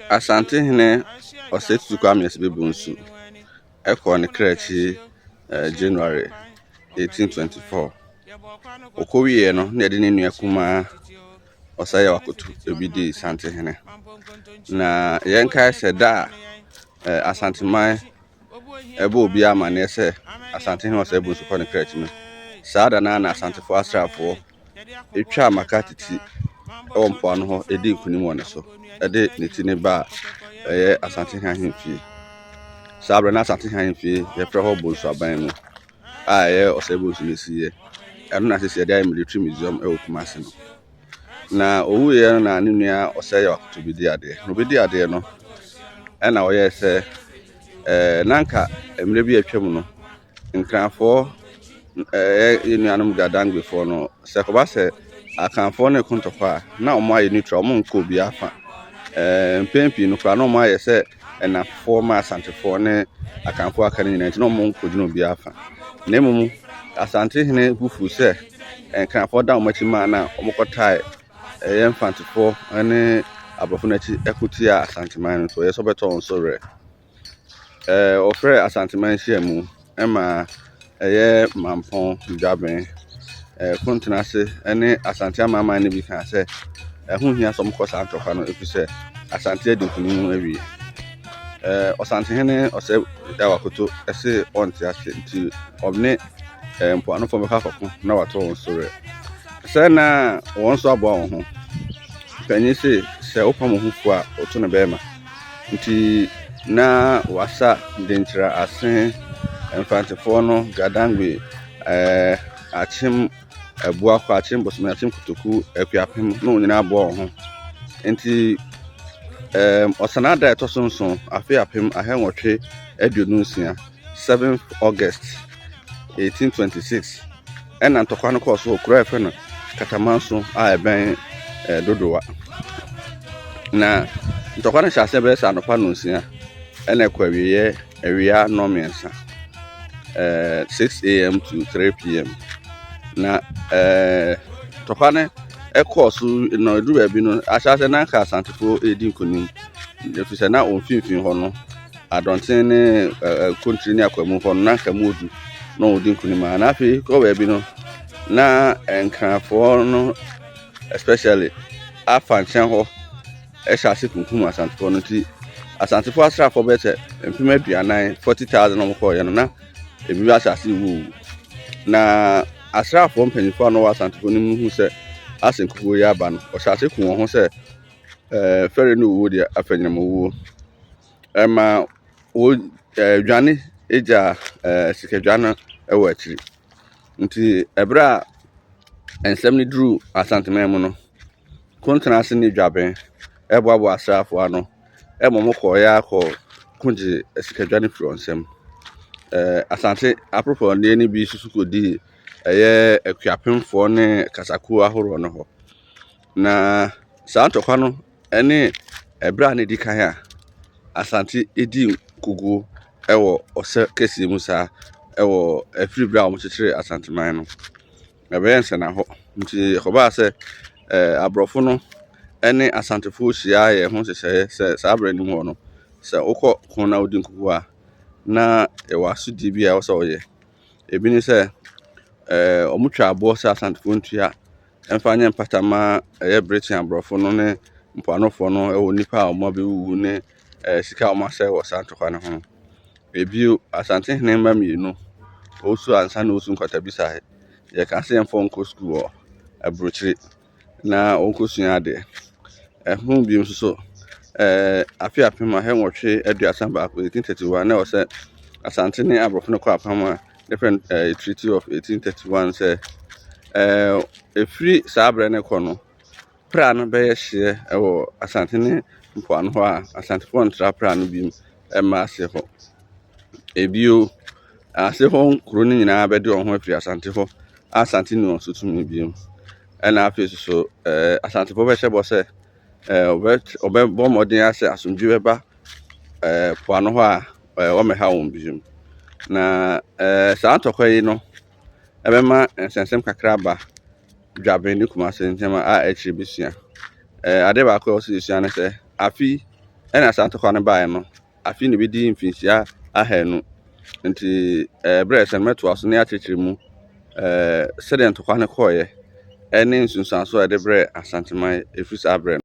Asantehene Osei Tutu Kwame Asibe Bonsu kɔɔ ne kra akyi January 1824. Ɔkɔwieeɛ no, na yɛde ne nua kumaa Osei Yaw Akoto bɛdii Santehene. Na yɛnkae sɛ da a Asanteman ɛbɔ obiara amanneɛ sɛ Asantehene Osei Bonsu kɔ ne kra akyi no, saa da no ara na Asantefoɔ asraafoɔ twaa McCarthy ti wɔ mpoano hɔ dii nkonim wɔ ne so de ne ti no baa ɛyɛ Asantehene ahemfie. Saa berɛ no na Asantehene ahemfie yɛfrɛ hɔ Bonsu Aban mu a ɛyɛ Osei Bonsu na ɛsiiɛ. Ɛno na seesei yɛde ayɛ Military Museum wɔ Kumasi no. Na ɔwuiɛ no na ne nua Osei Yaw Akoto bɛdii adeɛ. Na ɔbɛdii adeɛ no ɛna ɔyɛɛ sɛ ɛɛ na anka mmerɛ bi a atwam no Nkranfoɔ ɛyɛ yɛn nuanom Gadangbefoɔ no, sɛ ɛkɔba sɛ Akanfoɔ no reko ntɔkwa a, na wɔayɛ neutral, wɔnkɔ obiara fa. Ɛɛ mpɛn pii no koraa na wɔayɛ sɛ ɛnafoɔ ma Asantefoɔ ne Akanfoɔ a aka no nyinaa nti na wɔnkɔgyina obiara fa. Na mmom Asantehene bo fuu sɛ Nkranfoɔ dan wɔn akyi maa no a wɔkɔtae ɛyɛ Mfantefoɔ ne Aborɔfo no akyi ko tiaa Asanteman no nti ɔyɛɛ sɛ ɔbɛtɔ wɔn so werɛ. Ɛɛ wɔfrɛɛ Asanteman nhyiamu ma ɛyɛ Mampɔn, Dwaben, ɛɛ Kontenase ne Asante amanaman no bi kaa sɛ ɛho nhia sɛ wɔkɔ saa ntɔkwa no efisɛ Asante adi nkonim awie. Ɛɛ Ɔsantehene Ɔsɛe Yaw Akoto se ɔnte ase nti ɔne ɛɛ mpoanofoɔ bɛkɔ akɔko na wato wɔn so werɛ. Sɛ na wɔn nso aboa wɔn ho. Panyin se sɛ wopam wo ho fu a, woto no bɛrima. Nti na wasa Denkyira ase, Mfantefoɔ no, Gadangme, ɛɛ Akyem Abuakwa, Akyem Bosome, Akyem Kotoku, Akuapem na wɔn nyinaa aboa wɔn ho. Nti ɛɛm Ɔsanaa da a ɛtɔ so nson, afe 1826, 7th August 1826, ɛna ntɔkwa no kɔɔ so wɔ kuro a yɛfrɛ no Katamanso a ɛbɛn eh, Dodowa. Na ntɔkwa no hyɛ aseɛ bɛyɛ sɛ anɔpa nnɔnsia ɛna ɛkɔ awieeɛ awia nnɔnmiɛnsa, eh, 6 am to 3 pm. Na eh, ntɔkwa no ɛkɔɔ so na ɛduru baabi no ahyɛ aseɛ na anka Asantefoɔ redi nkonim ɛfiri sɛ na wɔn mfimfini hɔ no Adɔnten ne Kontiri ne Akwamu hɔ no, na anka mu odu na wɔdi nkunim a. Na afei kɔ baabi no, na Nkrafoɔ no especially afa nkyɛn hɔ hyɛ ase kunkum Asantefoɔ no nti Asantefoɔ asraafoɔ bɛyɛ sɛ 40,000, 40,000 na wɔkɔɔeɛ no na ebi ahyɛ ase wuwu. Na asraafoɔ mpanyinfoɔ a na wɔwɔ Asantefoɔ no mu hu sɛ asɛ nkukuo yi aba no, wɔhyɛ ase ku wɔn ho sɛ ɛɛ fɛre ne owuo deɛ afɛnyinam owuo. Ɛma wɔdwane gya sikadwa no wɔ akyiri. Nti ɛberɛ a nsɛm no duruu Asanteman mu no, Kontenase ne Dwaben boaboaa asraafoɔ ano ma wɔkɔeɛ ara kɔko gyee sikadwa no firii wɔn nsam. Asante aporopɔdeɛ no bi nso kɔdii ɛyɛ Akuapemfoɔ ne kasakuo ahoroɔ no hɔ. Na saa ntɔkwa no ne ɛberɛ a na ɛdi kan a Asante dii nkuguo wɔ ɔsa kɛseɛ mu saa wɔ ɛfiri berɛ a wɔkyekyeree Asanteman no. Ɛbɛyɛɛ nsɛnnahɔ nti ɛkɔbaa sɛ aborɔfo no ne Asantefoɔ hyia yɛɛ ho nhyehyɛeɛ sɛ saa berɛ no mu hɔ no, sɛ wokɔ ko na wodi nkuguo a, na yɛwɔ asodie bi a ɛwɔ sɛ woyɛ. Ebi ne sɛ, wɔtwa aboɔ sɛ Asantefoɔ ntua mfa nyɛ mpata mma ɛyɛ Britain aborɔfo no ne mpoanofoɔ no wɔ nnipa a wɔabɛwuwu ne sika a wɔasɛe wɔ saa ntɔkwa no ho. Ebio, Asantehene mma mmienu, Owusu Ansa ne Owusu Nkwatabisa, yɛka sɛ yɛmfa wɔn nkɔ sukuu wɔ aburokyire na wɔnkɔsua adeɛ. Ɛho bio nso so, afe 1831, 1831, na ɛwɔ sɛ Asante ne aborɔfo no kɔ apam a yɛfrɛ no Treaty of 1831 sɛ ɛfiri saa berɛ no kɔ no, pra no bɛyɛ hyeɛ wɔ Asante ne mpoano hɔ a Asantefoɔ ntra pra no bi mma ase hɔ. Ebio, ase hɔ nkuro no nyinaa bɛde wɔn ho afiri Asante hɔ a Asante nni wɔn so tumi bio. Ɛna afei nso so Asantefoɔ bɛhyɛ bɔ sɛ wɔbɛbɔ mmɔden ara sɛ asomdwoeɛ bɛba poano hɔ a wɔmmɛha wɔn bio. Na saa ntɔkwa yi no ɛbɛma nsɛnsɛm kakra aba Dwaben ne Kumase ntam a akyire bɛsua. Adeɛ baako a ɛwɔ sɛ yɛsua ne sɛ, afe yi. Ɛna saa ntɔkwa no baeɛ no, afei na ɛbɛdi mfinhyia 200. Nti berɛ a ɛsɛ no mɛtoa so na yɛakyerɛkyerɛ mu sɛdeɛ ntɔkwa no kɔeɛ ɛne nsunsuansoɔ a ɛde brɛɛ Asanteman ɛfiri saa berɛ no.